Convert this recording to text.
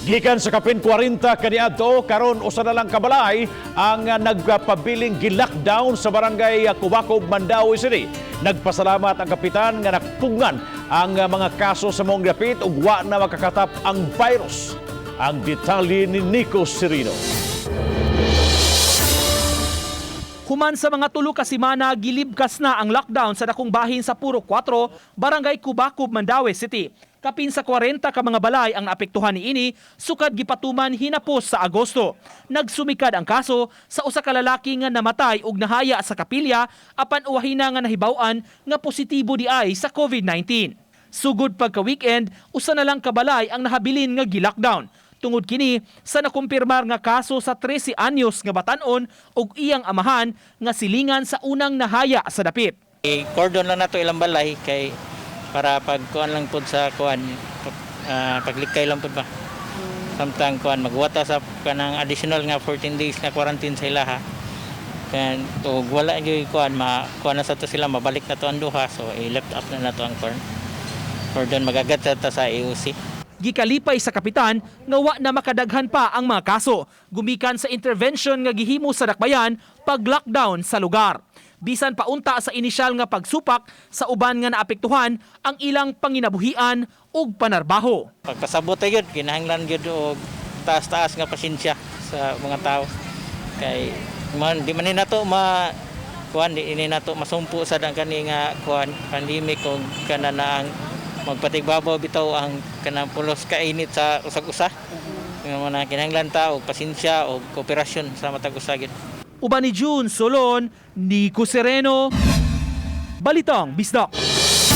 Gikan sa kapin 40 kaniadto, karon usa na lang kabalay ang nagpabiling gi-lockdown sa barangay Cubacub, Mandaue City. Nagpasalamat ang kapitan nga napungan ang mga kaso sa maong dapit ug wa na makakatap ang virus. Ang detalye ni Nico Serino. Human sa mga 3 ka semana, gilibkas na ang lockdown sa dakong bahin sa Puro 4, Barangay Cubacub, Mandaue City. Kapin sa 40 ka mga balay ang naapektuhan niini sukad gipatuman hinapos sa Agosto. Nagsumikad ang kaso sa usa ka lalaki nga namatay ug nahaya sa kapilya apan uwahina nga nahibaw-an nga positibo di ay sa COVID-19. Sugod pagka weekend, usa na lang kabalay ang nahabilin nga gi-lockdown. Tungod kini sa nakumpirmar nga kaso sa 13 anyos nga batanon ug iyang amahan nga silingan sa unang nahaya sa dapit. I-cordon lang nato ilang balay kay para pag kuan lang pud sa kuan pag, paglikay lang pud ba. Samtang kuan magwata sa kanang additional nga 14 days na quarantine sa ilaha. Kan ug wala gyud kuan ma kuan na sa to sila, mabalik na to ang duha, so i-lift up na nato ang cordon, magagat sa ta sa AOC. Gikalipay sa kapitan nga wa na makadaghan pa ang mga kaso gumikan sa intervention nga gihimo sa dakbayan pag lockdown sa lugar. Bisan paunta sa inisyal nga pagsupak sa uban nga naapektuhan ang ilang panginabuhian ug panarbaho. Pagpasabot ta gyud, kinahanglan gyud og taas-taas nga pasensya sa mga tao. Kay man di man ni nato ma kuan, di ini nato masumpo sa dang kani nga kuan pandemic kung kana na ang magpatigbabaw bitaw ang kanang pulos kainit sa usag-usa. Nga mga kinahanglan ta og pasensya og kooperasyon sa matag usa gyud. Uban ni June Solon, Nico Sereno, Balitang Bisdak.